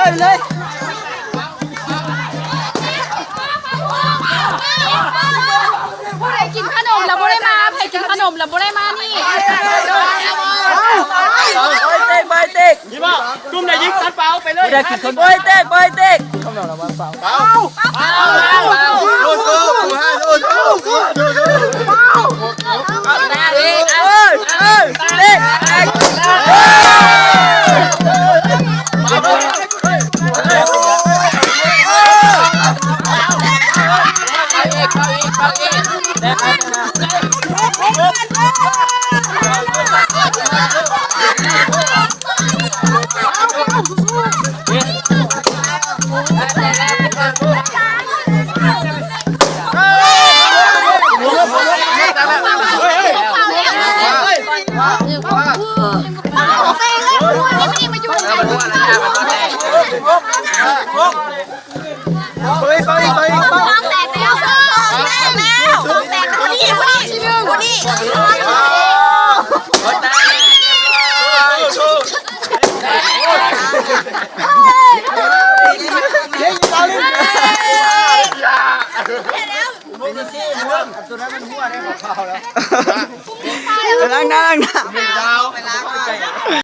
ໄປເລີຍ ຜູ້ໃດກິນຂະໜົມແລ້ວບໍ່ໄດ້ມາ ໃຜກິນຂະໜົມແລ້ວບໍ່ໄດ້ມານີ້ ເອົາ ເອົາ ເອົາ ເຕັກ ເຕັກ ຍິງບໍ່? ກຸ່ມໃດຍິງຕັດເປົ້າໄປເລີຍ ບໍ່ໄດ້ກິນຄົນ ບໍ່ໃຫ້ແຕກ ບໍ່ໃຫ້ແຕກ ເອົາ ເອົາ ເອົາ ເອົາ ເອົາ ເອົາ ເອົາ ເອົາ ເລ້າງໜ້າ ລ້າງໜ້າ.